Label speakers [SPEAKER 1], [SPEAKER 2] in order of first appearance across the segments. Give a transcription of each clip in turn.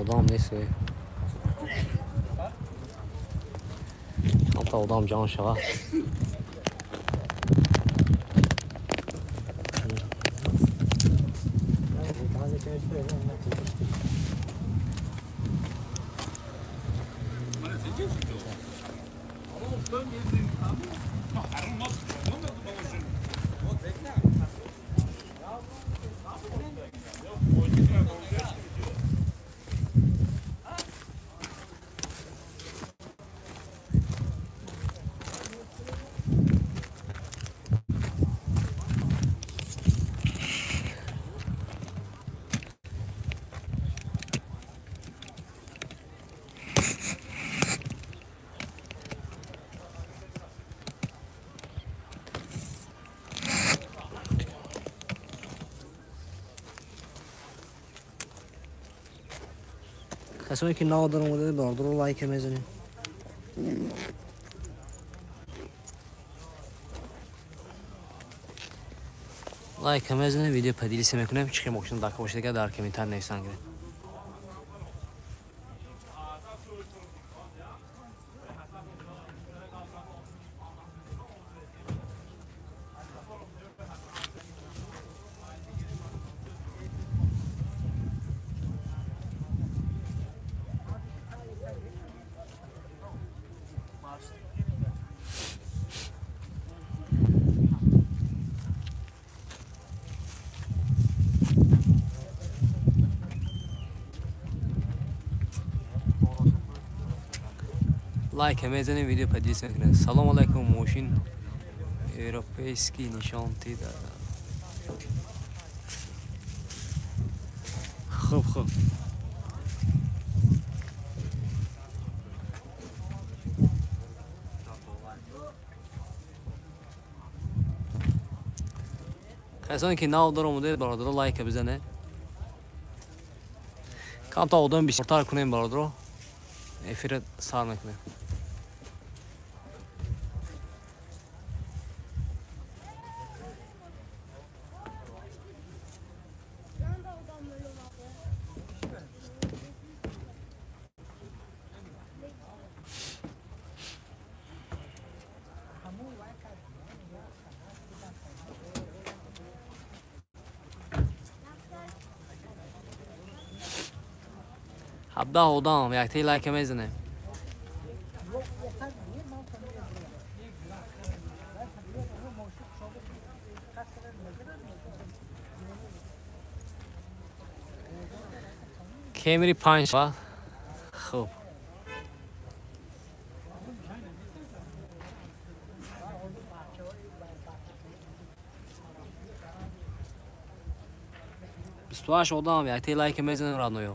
[SPEAKER 1] Одам нест. Камта одам ҷамъ шава. Касоне ки нав даромада, бародаро, лайка мезанем. Лайка мезанем, видео поделиться мекунем. Чӣ хел мошина дар бошад, дар комментар нависан гиред. Лайк мезанем, видео поделиться мекунем. Салом алайкум, мошин европейский нишон тида. Хуб, хуб. Касоне ки нав даромада, бародаро, лайка бизане. Камта одам бисёртар кунем, бародаро. Эфира сар мекунем. Ҳабдаҳ одам яктаи лайка мезанем. Кемри 5 ва хуб. 28 одам яктаи лайка мезанем, родноё.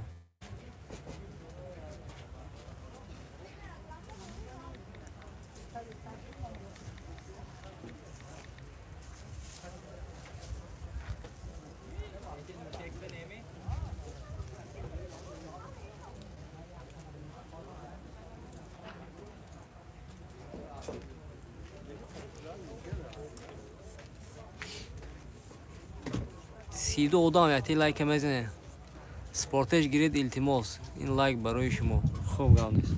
[SPEAKER 1] 32 одам яктаи лайка мезанем. Спортеж гиред, илтимос. Ин лайк барои шумо. Хуб, гап нест.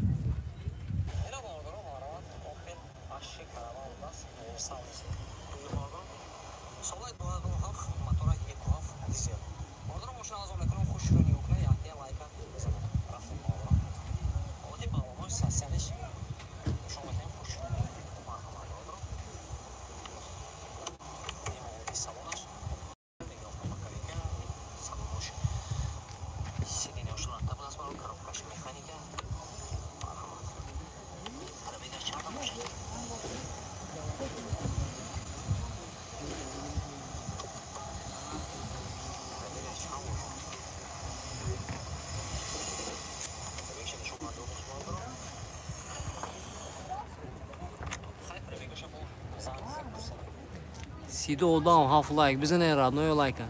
[SPEAKER 1] 32 одам 7 лайк бизанед, родноё, лайка.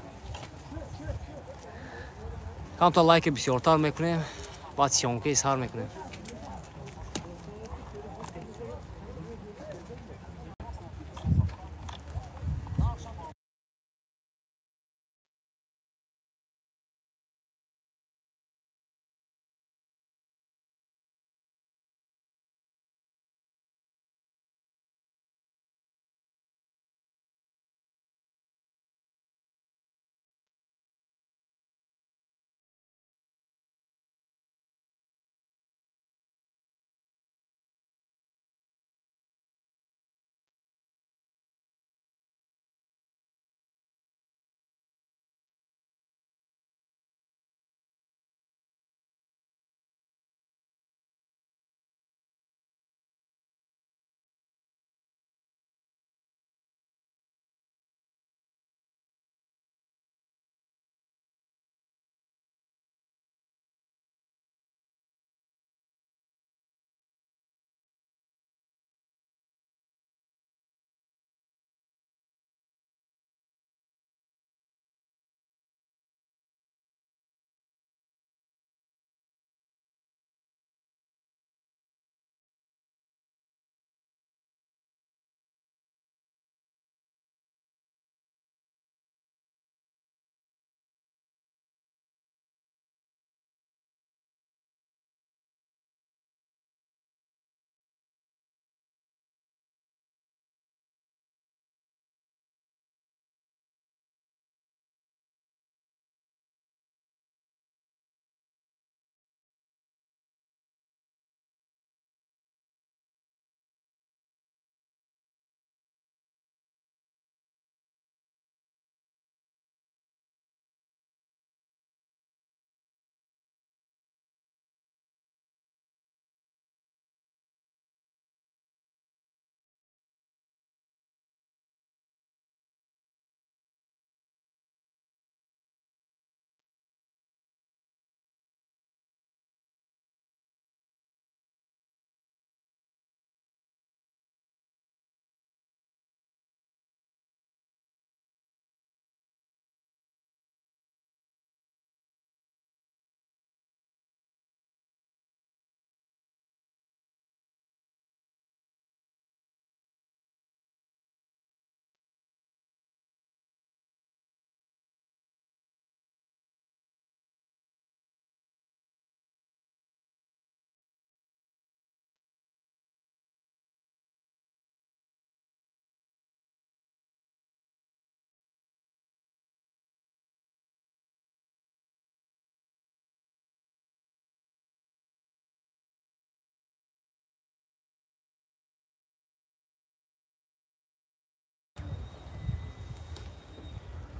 [SPEAKER 1] Камта лайка бисёртар мекунем, баъд съёмкаи сар мекунем.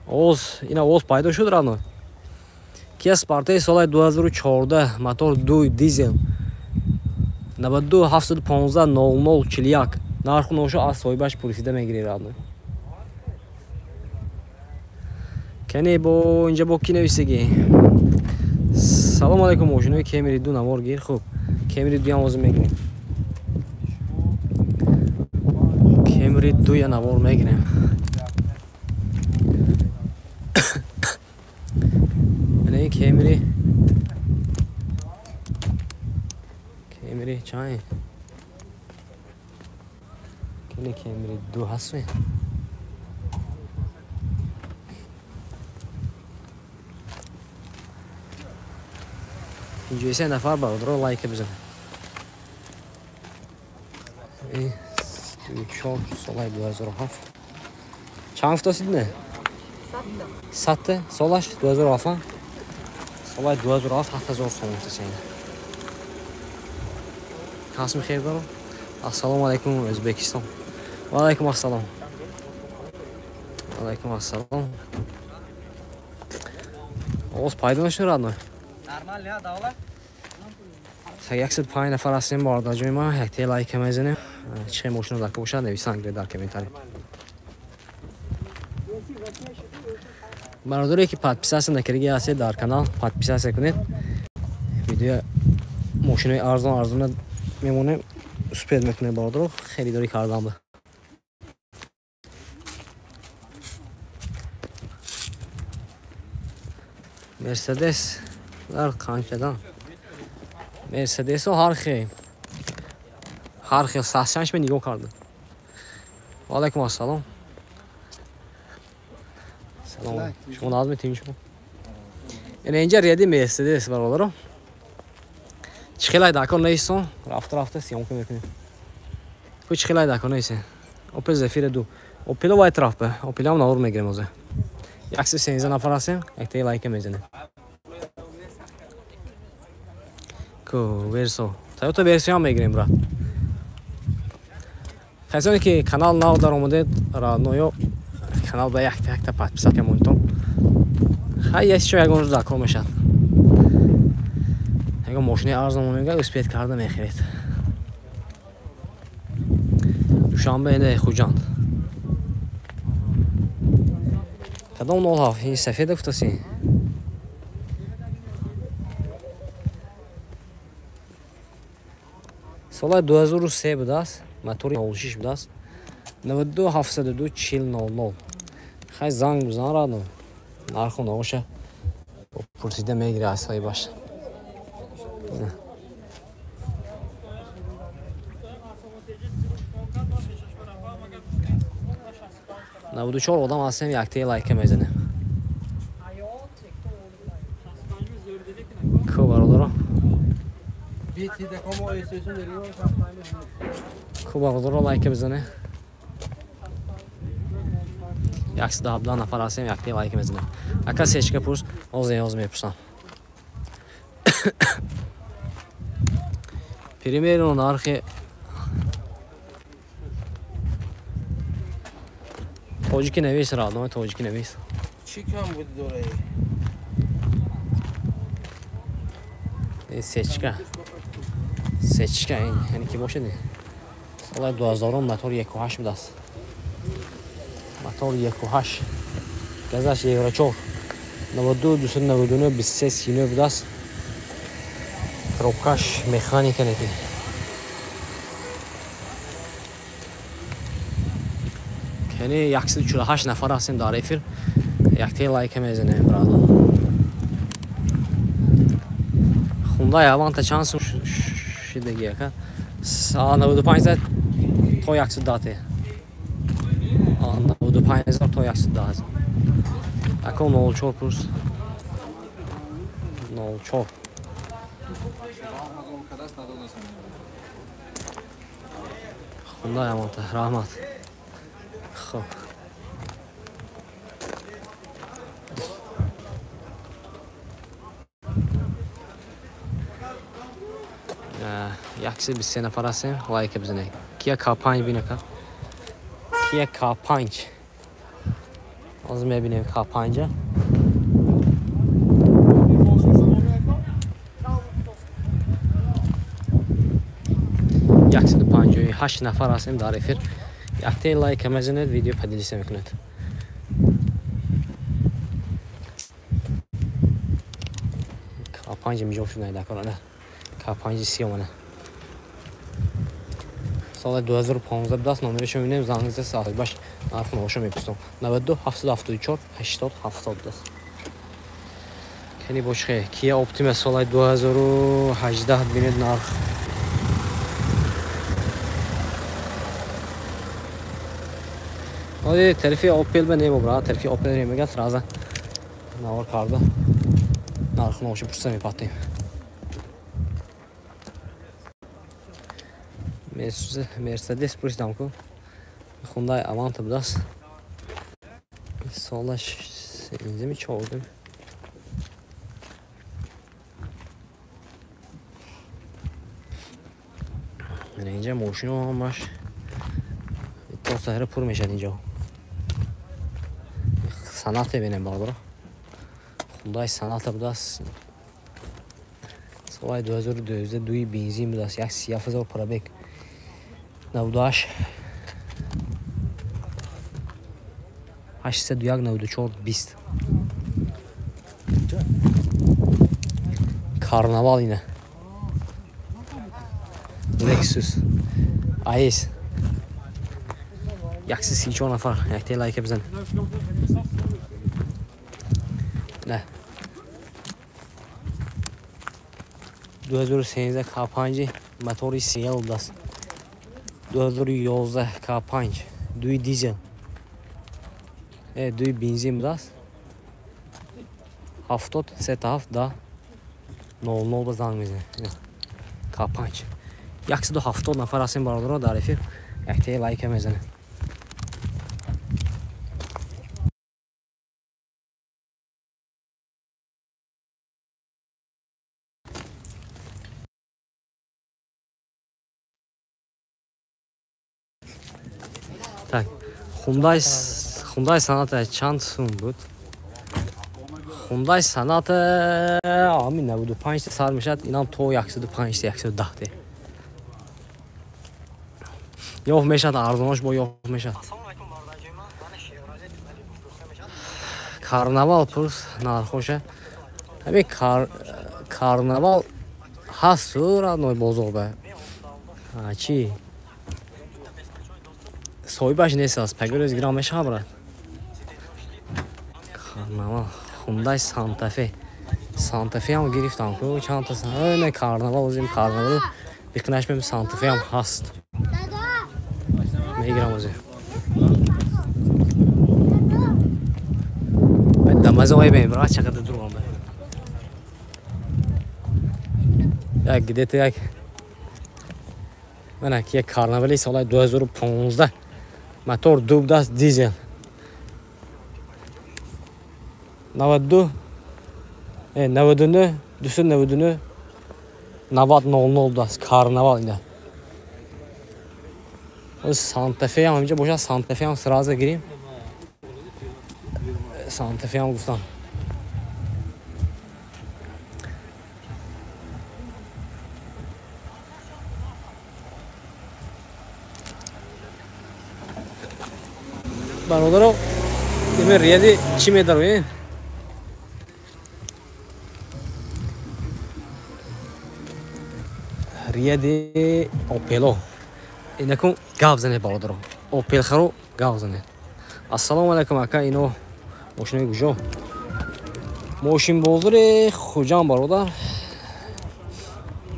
[SPEAKER 1] Овоз, ина овоз пайдо шуд рано. Kia Sportage соли 2014, мотор 2 дизел. 92 715 00 41. Нарху ношо аз соҳибаш пурсида мегирӣ рано. Кане бо инҷа бо ки нависагӣ? Салом алейкум, мошинои Camry 2 навор гир. Хуб, Camry 2 ҳам ҳозир мегирем. Camry 2 я навор мегирем. Ина Camry Camry чай? Кини Camry 2 ҳаст? Инҷо нафар бародаро лайка бизанед. 4 солаи 2007. Чанд гуфтасид не? Садта. Солаш 2007. Солаи 2007 7000 сом гуфтасед. Касми хейр баро. Ассалому алайкум, Ӯзбекистон. Ва алайкум ассалом. Ва алайкум ассалом. Овоз пайдо нашуд радно? Так 105 нафар ҳастем бародарҷони ман, якте лайка мезанем. Чӣ мошино дар бошад, нависан дар комментарий. Бародаре ки подписаться накардаги ҳастед дар канал, подписаться кунед. Видео мошинои арзон арзона мемонем, успед мекунем бародаро, харидорӣ кардан ба. Мерседес дар қанчадан? Мерседесо ҳар хел сасчанш ме нигоҳ карда. Ва алайкум ассалом. Салом. Шумо наз метавонед шумо? Ина инҷа ряди Мерседес бародаро. Чӣ хелай дар кор неистон? Рафта рафта съёмка мекунем. Ку чӣ хелай дар кор неистен? Опел Зефира 2. Опело вай тараф ба. Опелам навор мегирем ҳозир. 113 нафар ҳастем, яктаи лайка мезанем. Ку Версо. Toyota Версо ҳам мегирем, брат. Касоне ки канал нав даромадед, родноё канал ба якта якта подписаться монитон. Хай ясчо ягон рӯз дар кор мешад. Ягон мошинаи арзон мега успед карда мехӯред. Душанбе не Хуҷанд. Кадом 07? Ин сафеда гуфтаси? Соли 2003 будааст, мотори 06 будааст. 92 702 40 00. Хай занг бизан радно. Нарху наоша пурсида мегири аз соҳибаш. Навду чор одам ҳастем, яктаи лайка мезанем. Ку бародаро? Ку бародаро лайка бизанем. 117 нафар ҳастем, яктаи лайка мезанем. Ака сечка пурс, ҳозир ҳозир мепурсам. Примерно нархи тоҷики навис, родной тоҷики навис.
[SPEAKER 2] Чӣ кам буд дораи?
[SPEAKER 1] Ин сечка. Сечка ин, яъне ки бошад? Соли 2000 мотор 1.8 будааст. Мотор 1.8. Газаш Евро 4. 92 299 23 39 будааст. Пробкаш механика неки. Яъне 148 нафар ҳастем дар эфир. Яктаи лайка мезанем, брадо. Хундай Аванта чанд сум шидаги ака? 95 то 110. 95 то 110. Ака 04 пурс. 04. Хундай Аванта, раҳмат. Хоб. 123 нафар ҳастем, лайка бизанед. Kia K5 бинака. Kia K5. Ҳозир мебинем К5. 158 нафар ҳастем дар эфир. Якте лайк мезанед, видео поделиться мекунед. К5 мижоб шуд найдакор, К5 сиёмана. Соли 2015 будааст, номерашо мебинем, занг зад соҳибаш нарху навошо мепурсам. 92 774 80 70 будааст. Кани бошхе, Kia Optima соли 2018 бинед нарх. Оди тарифи Opel ба немобра, тарифи Opel мегӯяд сразу навор карда. Нарху навошо пурса мепатем. Мерседес пурсидам ку. Хундай Аванта будааст. Солаш 14. Инҷа мошино ҳамаш то саҳра пур мешавад инҷо. Санате бинем бародаро. Хундай Саната будааст. Соли 2012 дуи бензин будааст, 137,000 пробег. 98 801 94 20. Карнавал ине. Lexus AS 134 нафар, якте лайка бизан. Не. 2013 К5 мотори CL будааст. 2011 К5 дуи дизел. Дуи бензин будааст. 70 37 да 00 ба занг мезанад. К5 170 нафар ҳастем бародаро дар эфир. Якте лайка мезанад. Так, Хундай Саната чанд сум буд? Хундай Саната ами 95 сар мешавад, инам то 105 110 те. Ёфт мешавад, арзонаш бо ёфт мешавад. Карнавал пурс нархоша. Ҳамин карнавал ҳаст родной бозор ба. Чӣ? Соҳибаш нест аст, пагӯрез гирам мешавад брат. Карнавал, Хундай Санта-Фе. Санта-Фе ҳам гирифтам ку, чанд та не карнавал озим карнавал биқинаш мем Санта-Фе ҳам ҳаст. Мегирам озим. Дамаза ой бем брат, чақадар дур омад. Як где-то як мана як карнавали соли 2015 мотор ду будааст, дизел. 92 99 299 90 00 будааст карнавал ина. Санта-Фе ҳам инҷа бошад, Санта-Фе ҳам сразу гирим. Санта-Фе ҳам гуфтам. Бародаро, име рияди чӣ медароем? Рияди Опело. Инакун гав занед бародаро. Опел харо гав занед. Ассалому алайкум ака, ино мошинои куҷо? Мошинбозори Хуҷанд бародар.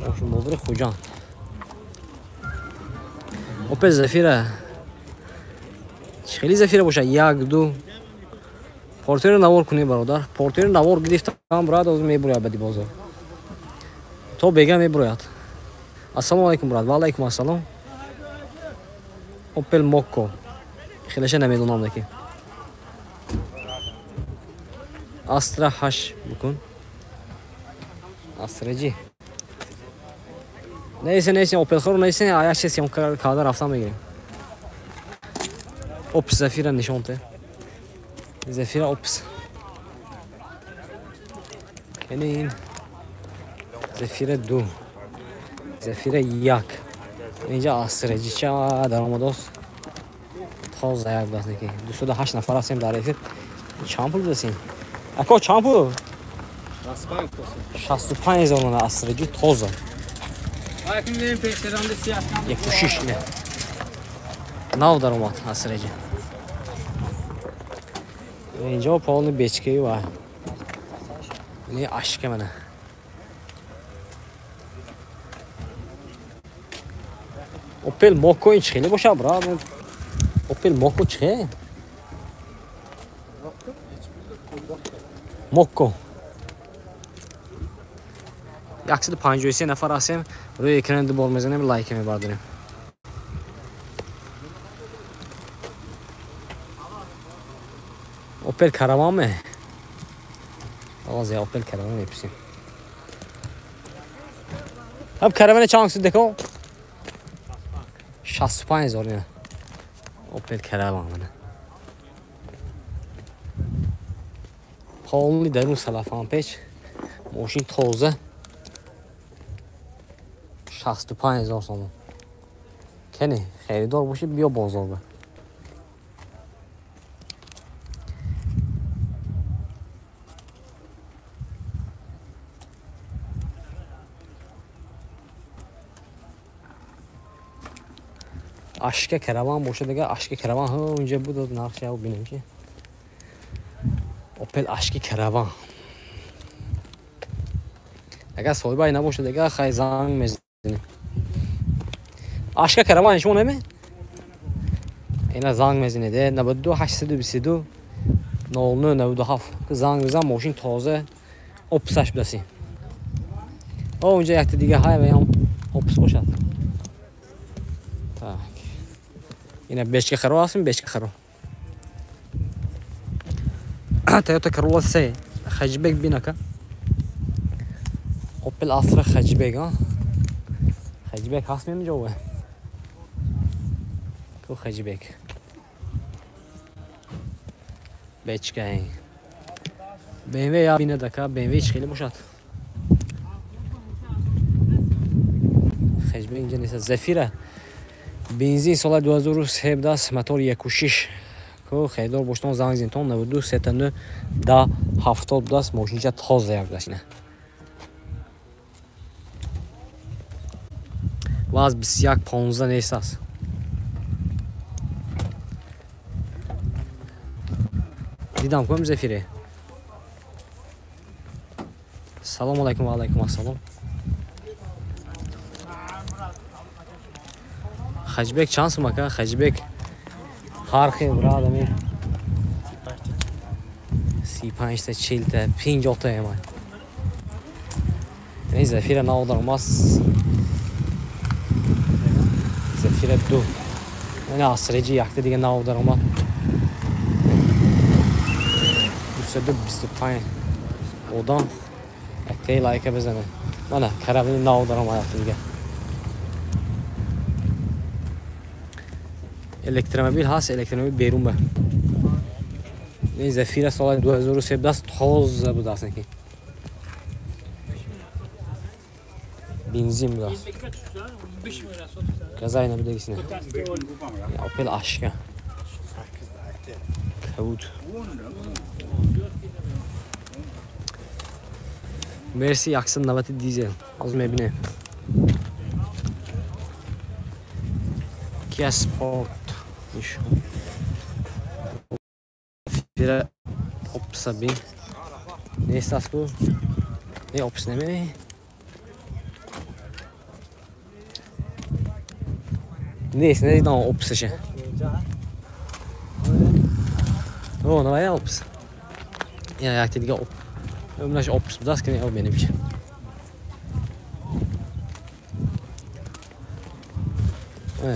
[SPEAKER 1] Мошинбозори Хуҷанд. Опел Зафира. Хеле Зафира бошад, 1 2 Портера навор кунед бародар. Портера навор гирифтам брат, ҳозир мебурояд бади бозор. То бега мебурояд. Ассалому алайкум брат. Ва алайкум ассалом. Опел Мокко. Хелеша намедонам лекин. Астра 8 букун. Астра G. Нейсе, Опел хоро нейсе, аяше сиём карда рафтам мегирем. Оп Зафира нишон те. Зефира Опс. Яъне ин Зефира 2. Зефира 1. Инҷа асреҷича даромадост. Тоза як будааст неки. 208 нафар ҳастем дар эфир. Чанд пул будастин? Ако чанд пул? 65 ҳазор мана асреҷи тоза. 1.6 не. Нав даромад асреҷи. Инҷо полни бечкаи ва не ашка мана. Опел Mokko ин чӣ хеле боша бра? Опел Mokko чӣ хеле? Mokko. 153 нафар ҳастем. Рӯи экран ду бор мезанем, лайк мебардорем. Опел Караван ме? Озе Опел Караван мепурсем. Ҳаб Караване чанд суд деко? 65 ҳазор не. Опел Караван мана. Полни дарун салафан печ. Мошин тоза. 65 ҳазор сомон. Кани харидор бошӣ биё бозор ба. Ашка караван боша дига, ашка караван ҳа унҷа буд нақша бинем ки. Опел ашки караван. Агар соҳибай набоша дига хай занг мезанем. Ашка караван шумо неме? Ина занг мезанед 92 822 09 97 занг бизан мошин тоза опсаш будаси. О унҷа якта дига ҳай ваям опс бошад. Так. Ина бечка харо ҳастем, бечка харо. Toyota Corolla 3 хэтчбек бинака. Opel Astra хэтчбек, а? Хэтчбек ҳаст мем ҷове? Ку хэтчбек. Бечка. BMW я бинадака, BMW чӣ хеле бошад? Хэтчбек инҷа нест. Зефира бензин соли 2017 мотор 1.6 ку харидор боштон занг зинтон 92 39 10 70 будааст. Мошинча тоза як будааст ина. Ва аз 21 15 нест аст. Дидам кум Зефире. Салом алайкум ва алайкум ассалом. Хэтчбек чанд сум ака? Хэтчбек ҳар хел брат ами 35 та 40 та 50 та ема. Ин Зефира нав даромаст. Зефира 2. Ина асреҷи якта дига нав даромад. 225 одам яктаи лайка бизанад. Мана каравани нав даромад якта дига. Электромобил ҳаст, электромобил берун ба. Ин Зефира соли 2017 тоза будааст неки. Бензин будааст. Газай набудагисина. Опел Ашка. Кабуд. Мерси 190 дизел. Ҳозир мебинем. Kia Sport. Зефира Опса бин. Нест аст ку? Не Опс неме? Нест, надидам Опсаше. О, навая Опс. Ина якта дига Оп. Умнаш Опс будааст ки не бинем чи.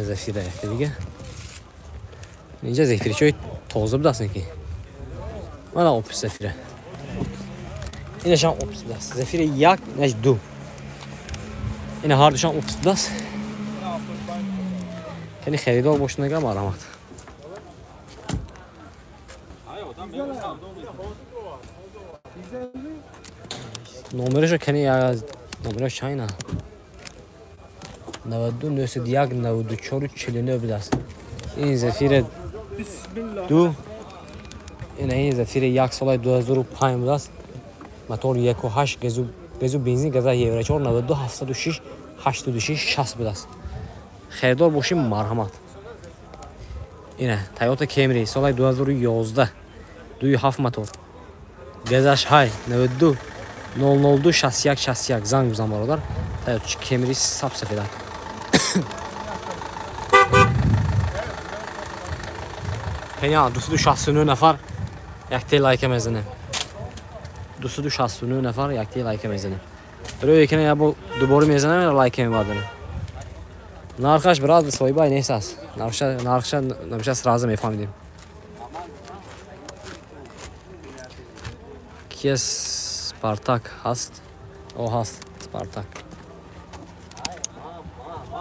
[SPEAKER 1] Зефира якта дига. Инҷа зефирчаҳои тоза будааст неки. Мана Опс Зефира. Инашам Опс будааст. Зефира 1, инаш 2. Ина ҳардушам Опс будааст. Кани харидор бошад нага марҳамат. Номерашо кани номераш чайна 92 901 94 49 будааст. Ин Зефире 2, ин Зефире 1 солаи 2005 будааст. Мотор 1.8 газу бензин газа евро 4 92 706 86 60 будааст. Харидор бошем марҳамат. Ина Toyota Camry солаи 2011 2.7 мотор. Газаш ҳай 92 002 61 61 занг бизан бародар. Toyota Camry саб сафед. Пеня 269 нафар якте лайка мезанем. 269 нафар якте лайка мезанем. Рӯи кина ябо дубора мезанем лайка мебардорем. Нархаш брат соҳибай нест аст. Нархша намеша сразу мефаҳмидем. Kia Спартак ҳаст? О ҳаст Спартак.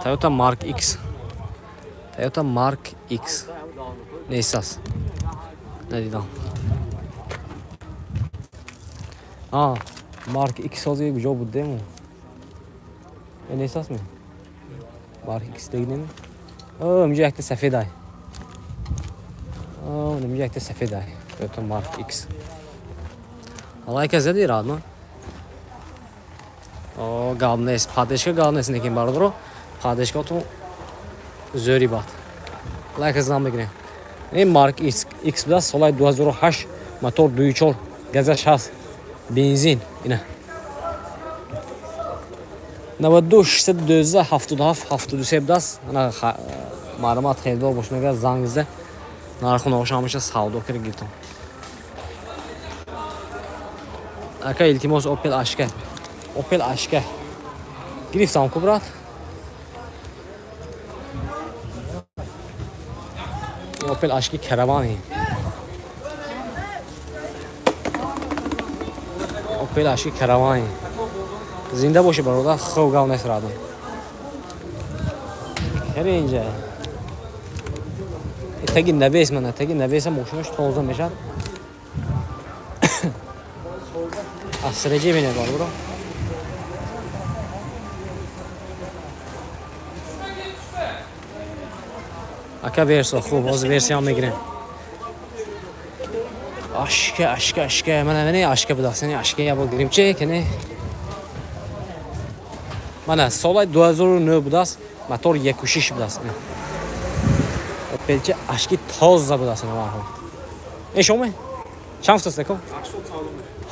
[SPEAKER 1] Toyota Mark X. Toyota Mark X. Нест аст. Надидам. Mark X ҳозир куҷо буд дему? Нест аст ми? Mark X дегнем? Инҷо якта сафед ай. Инҷо якта сафед ай. Toyota Mark X. Лайка зади радно. Гап нест. Падешка гап нест некин бародаро. Падешкатон зӯри бад. Лайка зам мегирем. Ин Mark X будааст солаи 2008 мотор 2.4 газаш ҳаст. Бензин ина. 92 612 77 73 будааст. Ана маълумот харидор бош мега занг зада нарху ношамаша савдо кира гиртон. Ака илтимос Opel Ashka. Opel Ashka. Гирифтам ку брат. Opel Ashka каравани. Opel Ashka каравани. Зинда боши бародар, хуб гав нест радам. Хеле инҷа. Таги навес мана, таги навеса мошинаш тоза мешад. Аз среҷе бинед бародаро. Ака версо хуб, ҳозир версиям мегирем. Ашка, ашка, ашка. Мана мани ашка будааст. Ашка ябо гирим че кане. Мана солаи 2009 будааст, мотор 1.6 будааст. Опелча ашки тоза будааст ина марҳам. Э шоме? Чанд футаст ако?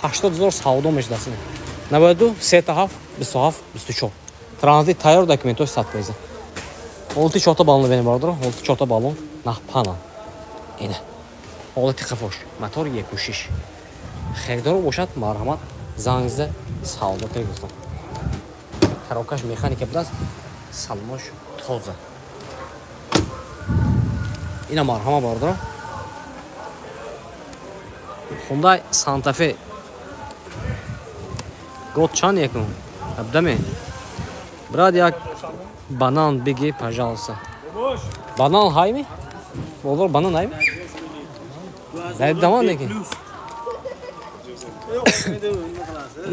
[SPEAKER 1] 80 ҳазор савдо мешудааст. 92 37 27 24. Транзит тайёр документош 100%. Ҳолати чорта баллон бинем бародаро, ҳолати чорта баллон наҳпана. Ина. Ҳолати қафош, мотор 1.6. Харидор бошад, марҳамат занг зада савдо кунед дӯстон. Коробкаш механика будааст, салонош тоза. Ина марҳамат бародаро. Hyundai Santa Fe. Год чанд якум? Абдаме. Брат, як банан беги, пожалуйста. Банан хайми? Бозор банан хайми? Дай даман неки.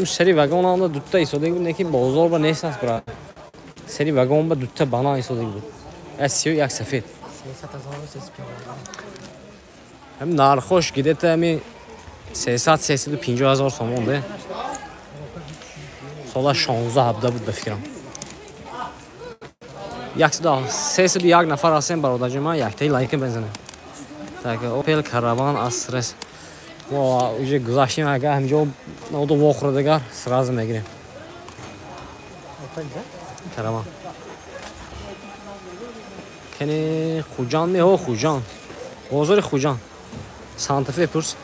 [SPEAKER 1] Сери вагон анда дутта исодаг буд, неки бозор ба нест аст, брат. Сери вагон ба дутта банан исодаг буд. Як сиё, як сафед. Ҳам нархош где-то ҳами 300-350 ҳазор сомон де. Сола 16-17 буд ба фикрам. 301 нафар ҳастем бародарҷон, ман яктаи лайка бизанем. Так, Opel Caravan Astres. Мо уже гузаштем, агар ҳамҷо ноду вохӯрад агар сразу мегирем. Caravan. Кани Хуҷанд меҳо Хуҷанд. Бозори Хуҷанд. Санта Фе пурс.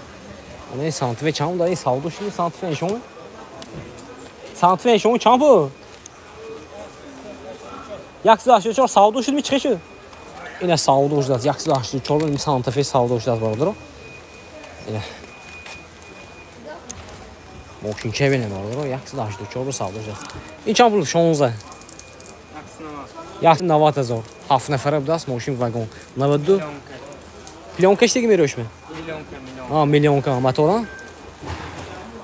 [SPEAKER 1] Ана Санта Фе чанд дар ин савдо шуд Санта Фе нишон? Санта Фе нишон чанд буд? 184 савдо шуд ми чӣ шуд? Ина савдо шудааст. 184 ин Санта Фе савдо шудааст бародаро. Ина. Мошинча бинем бародаро, 184 савдо шудааст. Ин чанд пул? 16. 190 ҳазор. 7 нафара будааст мошин вагон. 92 Пленкаш деги мерӯшме? Миллионка мотора.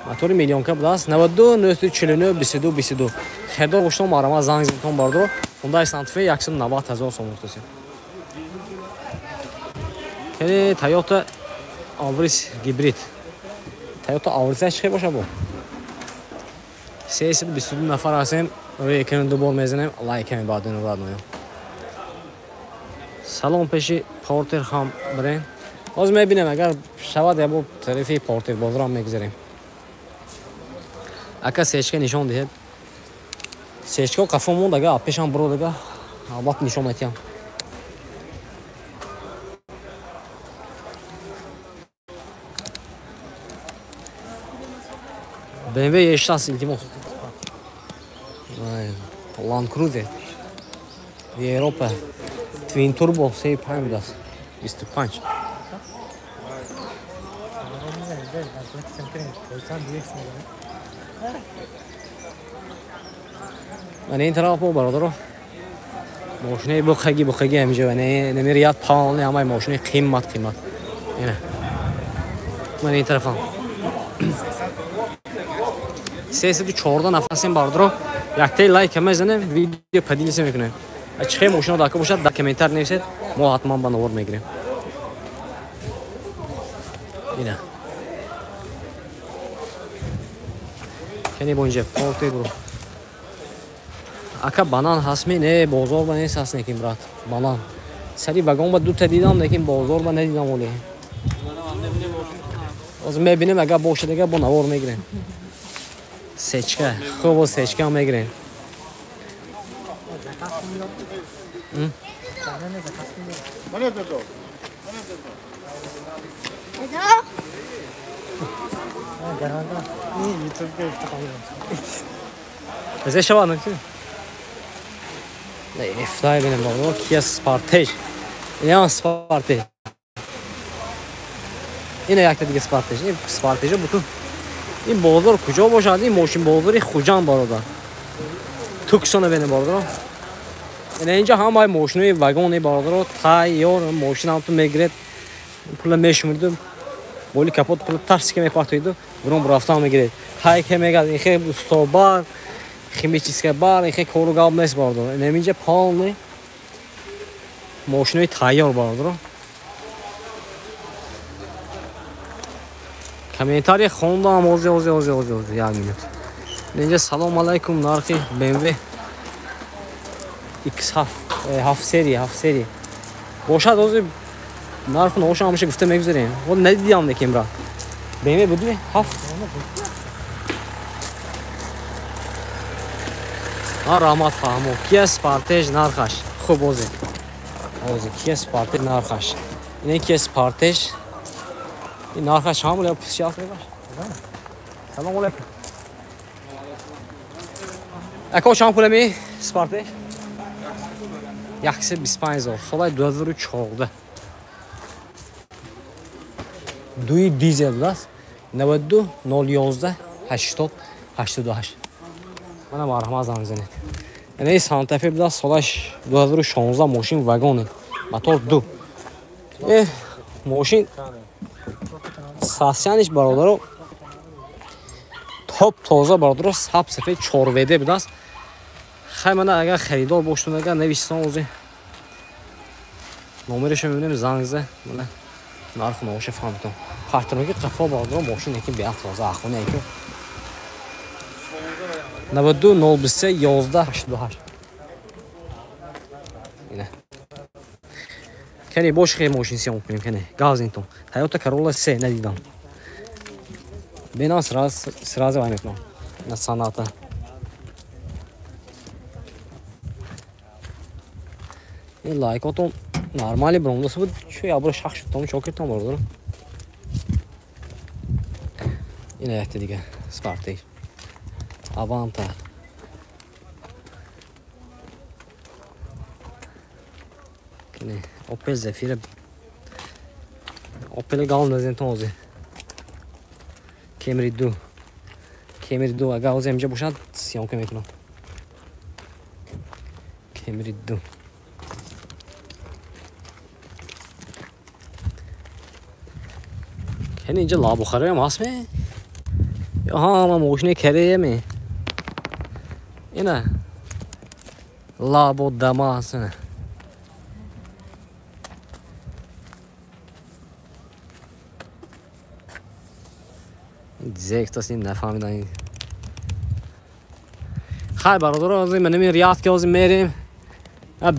[SPEAKER 1] Мотори миллионка будааст. 92 949 22 22. Хердор гӯштон марама занг зинтон бардоро. Хундай Санта-Фе 190 000 сом гуфтасем. Кени Toyota Auris гибрид. Toyota Auris чӣ боша бо? 322 нафар ҳастем. Рӯи экран ду бор мезанем, лайк ками баъдин радноям. Салом пеши Портер ҳам бирен. Ҳозир мебинем агар шавад я бо тарифи Портер бозорам мегузарем. Ака сечка нишон диҳед. Сечка қафо монд, ага пешам бирод ага албатта нишон метиҳам. BMW E6 илтимос. Land Cruiser Европа Twin Turbo 35 будааст. 25. Ман ин тараф бо бародаро мошинаи буқаги буқаги ҳамиҷо намерият пални ҳамаи мошинаи қимат қимат. Ина. Ман ин тарафам. 314 нафасем бародаро. Яктаи лайк мезанем, видео поделиться мекунем. Чӣ мошино дака бошад, дар комментар нависед, мо ҳатман ба навор мегирем. Ина. Кени бо инҷа порте буро. Ака банан ҳастми? Не, бозор ба нест ҳаст некин брат. Банан. Сари вагон ба дута дидам, лекин бозор ба надидам оле. Ҳозир мебинем, агар бошад, агар бо навор мегирем. Сечка, хуб сечка мегирем. Зе шавад накӣ? Ифтай бинем бо Kia Sportage. Ина Sportage. Ина якта дига Sportage. Ин Sportage бутун. Ин бозор куҷо бошад? Ин мошин бозори Хуҷанд бародар. Туксона бинем бародаро. Ина инҷа ҳамаи мошинои вагони бародаро тайёр мошин ҳам ту мегиред. Пула мешумурду. Боли капот пула тарсика мепартоиду. Бурон рафтан мегиред. Ҳай ке мегад ин хе устобар, химическая бар, ин хе кору гап нест бародаро. Ина инҷа полный мошинои тайёр бародаро. Комментарий хондам, ози ози ози ози ози як минут. Инҷа салом алайкум, нархи BMW X7 7 серия, 7 серия. Бошад ози нарху навоша ҳамаша гуфта мегузарем. Вот надидам некем брат. BMW буд 7. А раҳмат фаҳмо. Kia Sportage нархаш. Хуб ози. Ози Kia Sportage нархаш. Ин Kia Sportage ин нархаш чанд буд? 57 мебаш. Салом алайкум. Ако чанд пул ми Sportage? 125 000. Солаи 2014. Дуи дизел будааст. 92 011 80 88. Мана марҳамат занг занед. Ин Санта-Фе будааст, солаш 2016, мошин вагоне. Мотор 2. Мошин сасяниш бародаро топ тоза бародаро, саб сафед 4 ВД будааст. Хай мана агар харидор бошед, агар нависитон ози номерашо мебинем, занг за мана нарху навоша фаҳмитон. Партноки қафо бародаро мошин яки беат тоза ахуна яки 92 023 11 88. Ина. Кени бош хе мошин сиём кунем кени. Газинтон. Toyota Corolla C надидам. Бенам сразу сразу вай мекунам. На Соната. Ин лайкотон нормали бромдас буд. Чу ябро шах шуд, чокертон бародаро. Ина якта дига Sportage. Аванта. Кени Opel Zafira. Opel гал назентон ози. Camry 2. Camry 2 агар ози инҷа бошад, съёмка мекунам. Camry 2. Яъне инҷа лабухароям ҳастме? Ё ҳама мошини Кореяме? Ина лабо дама ҳаст. Зектас ин нафаҳмидан. Хай бародаро, ҳозир манами рият ки ҳозир мерем.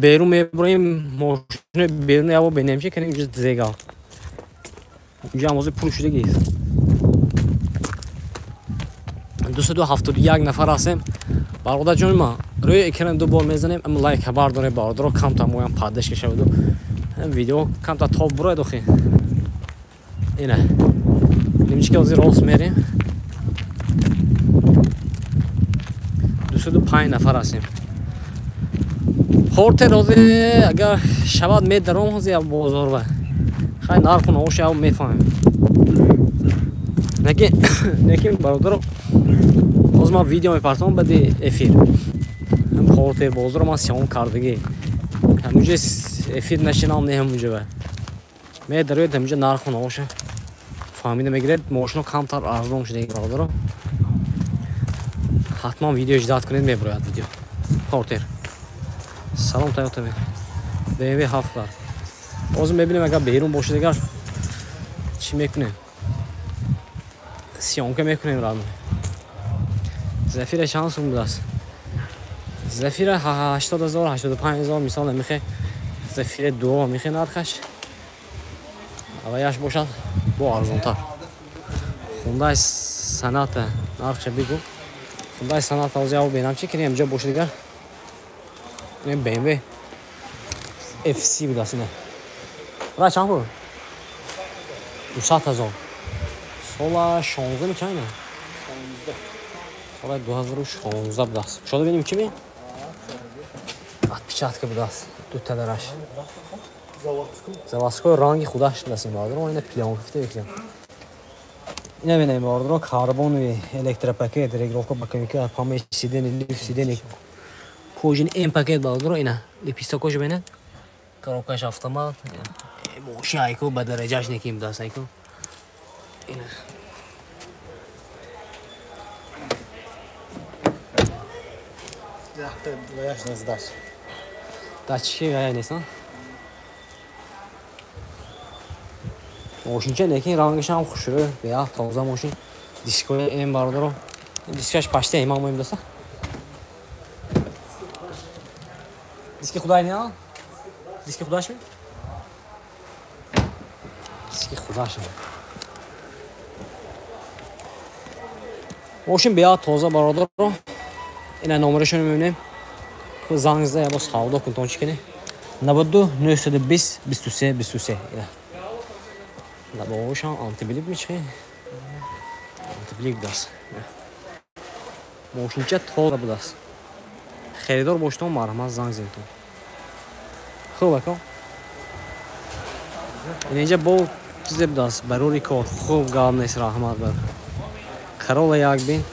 [SPEAKER 1] Берун мебурем, мошини берун яво бинем чи кунем инҷа зега. Инҷа ҳам ҳозир пур шудагист. 271 нафар ҳастем. Бародар ҷони ма, рӯи экран ду бор мезанем, ам лайк хабар дорем бародаро, камта моям паддаш кашаваду. Видео камта топ бурояд охи. Ина. Нимчики ҳозир рост мерем. 205 нафар ҳастем. Портер ҳозир агар шавад медаром ҳозир як бозор ва. Хай нарху наош яв мефаҳмем. Лекин бародаро, ҳозир ман видео мепартом баъди эфир. Ҳам портер бозорро ман сиём кардагӣ. Ҳамунҷа эфир нашинам не ҳамунҷа ва. Медароед ҳамунҷа нарху наоша фаҳмида мегиред, мошино камтар арзон шудаги бародаро. Ҳатман видео иждат кунед, мебурояд видео. Портер. Салом Toyota BMW 7 дар. Ҳозир мебинем агар берун бошад агар чӣ мекунем? Съёмка мекунем радно. Зафира чанд сум будааст? Зафира 80,000, 85,000 мисол мехе. Зафира 2 мехе нархаш. Аваяш бошад бо арзонтар. Хундай Соната нархша бигӯ. Хундай Соната ҳозир яво бинам чӣ кунем инҷа бошад дигар. Ин BMW FC будааст ина. Ра чанд пул? 200,000. Сола 16 ми чанд ина? Сола 2016 будааст. Шода бинем чӣ ми? Отпечатка будааст. Дута дараш. Заводской ранги худаш будааст ин бародаро. Ина плёнка фита мекунем. Ина бинем бародаро, карбонови электропакет, регулировка боковика, память сидени, лифт сидени. Кожин М пакет бародаро ина. Лепестокошо бинед. Коробкаш автомат. Мошин айку ба дараҷаш неким будааст айку. Ина. Датчики гая нест, мошинча лекин рангаш ҳам хушрӯ, беҳад тоза мошин. Дискои М бародаро. Дискаш пашти М ҳам будааст. Диски худай не? Диски худаш ми? Диски худаш. Мошин беҳад тоза бародаро. Ина номерашро мебинем. Занг зада ябо савдо кунтон чӣ кунӣ? 92 920 23 23. Ина. Лабоҳошам антиблик мечхе? Антиблик будааст. Мошинча тоза будааст. Харидор бошедон марҳамат занг зедтон. Хуб ака. Инҷа бо чизе будааст, барори кор. Хуб гап нест, раҳмат бар. Карола як бин.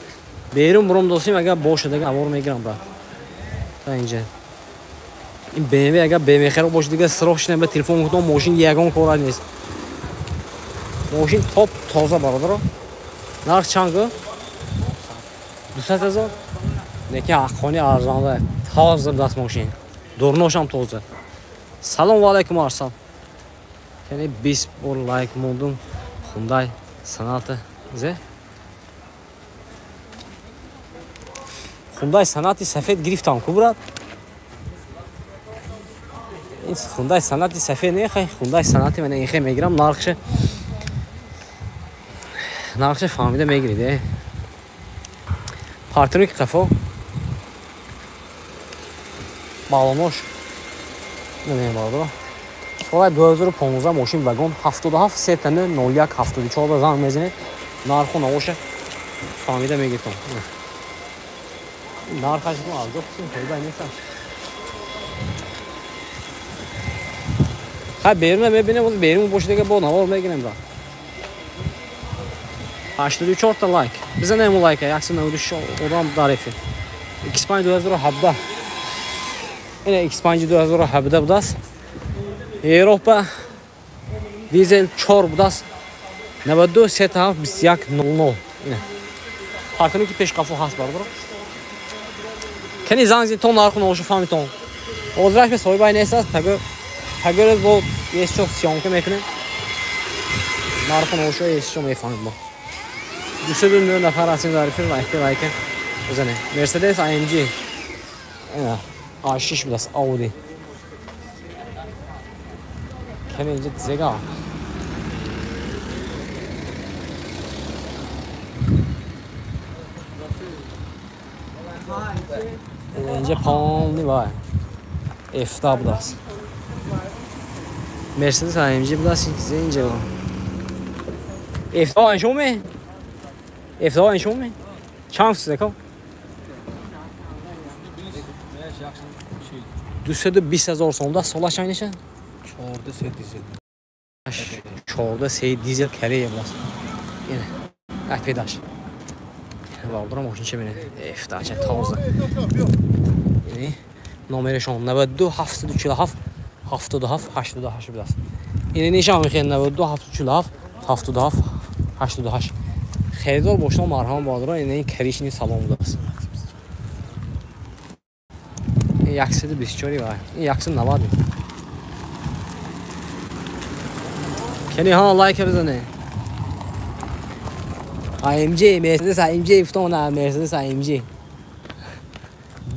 [SPEAKER 1] Берун буром досим, агар бошад, агар авор мегирам брат. Та инҷа. Ин BMW агар BMW харо бошад, дигар срочно ба телефон кунам, мошин ягон кора нест. Мошин топ тоза бародаро. Нарх чанд гу? 200,000. Лекин ҳаққони арзонда. Тоза будааст мошин. Дурношам тоза. Салом ва алайкум арсал. Яъне 20 бор лайк мондум. Хундай Соната зе. Хундай Сонати сафед гирифтам ку брат? Ин Хундай Сонати сафед не, хай Хундай Сонати ман инхе мегирам, нархша фаҳмида мегирид. Партнёри қафо балонош намедонам бародаро. Соли 2015 мошин вагон 77 сетана 01 74 занг мезанед, нарху наоша фаҳмида мегиртон. Нархаш аз ҷо қисм фоида нест. Хай берун мебинем, боз берун бошад дигар бо навор мегирем брат. 84 та лайк. Бизанем лайка, 196 одам дар эфир. X5 2017. Ина X5 2017 будааст. Европа дизел 4 будааст. 92 37 21 00. Ина. Партони ки пешқафо ҳаст бародаро. Кани занг зин то нарху навошу фаҳмитон. Ҳозираш бе соҳибай нест аст, пагӯ бо есчо съёмка мекунем. Нарху навошу есчо мефаҳмем мо. 209 нафар ҳастем дар эфир, лайка лайка бизанем. Mercedes AMG. Ина A6 будааст, Audi. Кани инҷа зега. Инҷа полный вай. F-да будааст. Mercedes AMG будааст, инҷа. F-да аншоме? F-да аншоме? Чанд фисака? 220 000 сомда солаш айниша?
[SPEAKER 2] 14 дизел.
[SPEAKER 1] 14 дизел Корея будааст. Ина, акпедаш. Бародаро мошин чӣ бинед? F-да ча тоза. Ини номерашон 92 747 77 88 будааст. Ини нишон мехоҳед 92 747 77 88. Харидор бошед марҳамат бародаро, ини каришни салон будааст. 124 вай. Ин 190. Кани ҳа лайк бизане. AMG, Mercedes AMG ифтона, Mercedes AMG.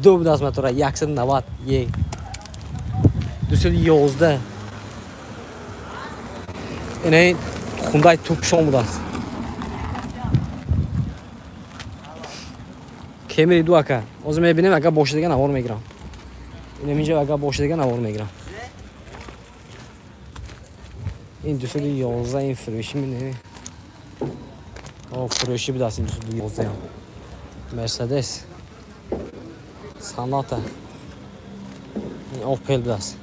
[SPEAKER 1] Ду будааст мотора 190 е. 211. Ин Hyundai Tucson будааст. Camry 2 ака. Ҳозир мебинем агар бошад дига навор мегирам. Инам инҷа агар бошад дига навор мегирам. Ин 211 ин фурӯшӣ мине. О, фурӯшӣ будааст ин 211. Mercedes Sonata. Ин Opel будааст.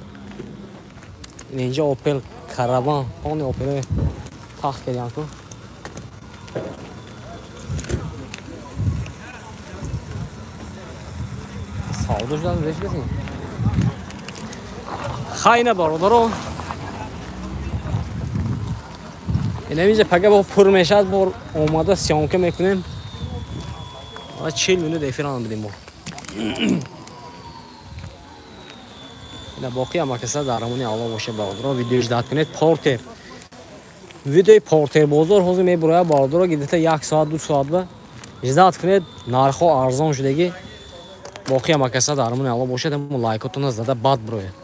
[SPEAKER 1] Ин инҷа Opel Caravan, он Opel тахт кардиам ку. Савдо шудааст, реш касин. Хайна бародаро. Инам инҷа пага бо пур мешавад, бор омада съёмка мекунем. Ва 40 минут эфир ан будем мо. Ина боқӣ ҳама каса дар амони Аллоҳ боша бародаро. Видео ждат кунед. Портер. Видеои Портер бозор ҳозир мебурояд бародаро, гидета 1 соат 2 соат ба ждат кунед. Нархҳо арзон шудагӣ. Боқӣ ҳама каса дар амони Аллоҳ бошад. Ҳамон лайкотонро зада бад бурояд.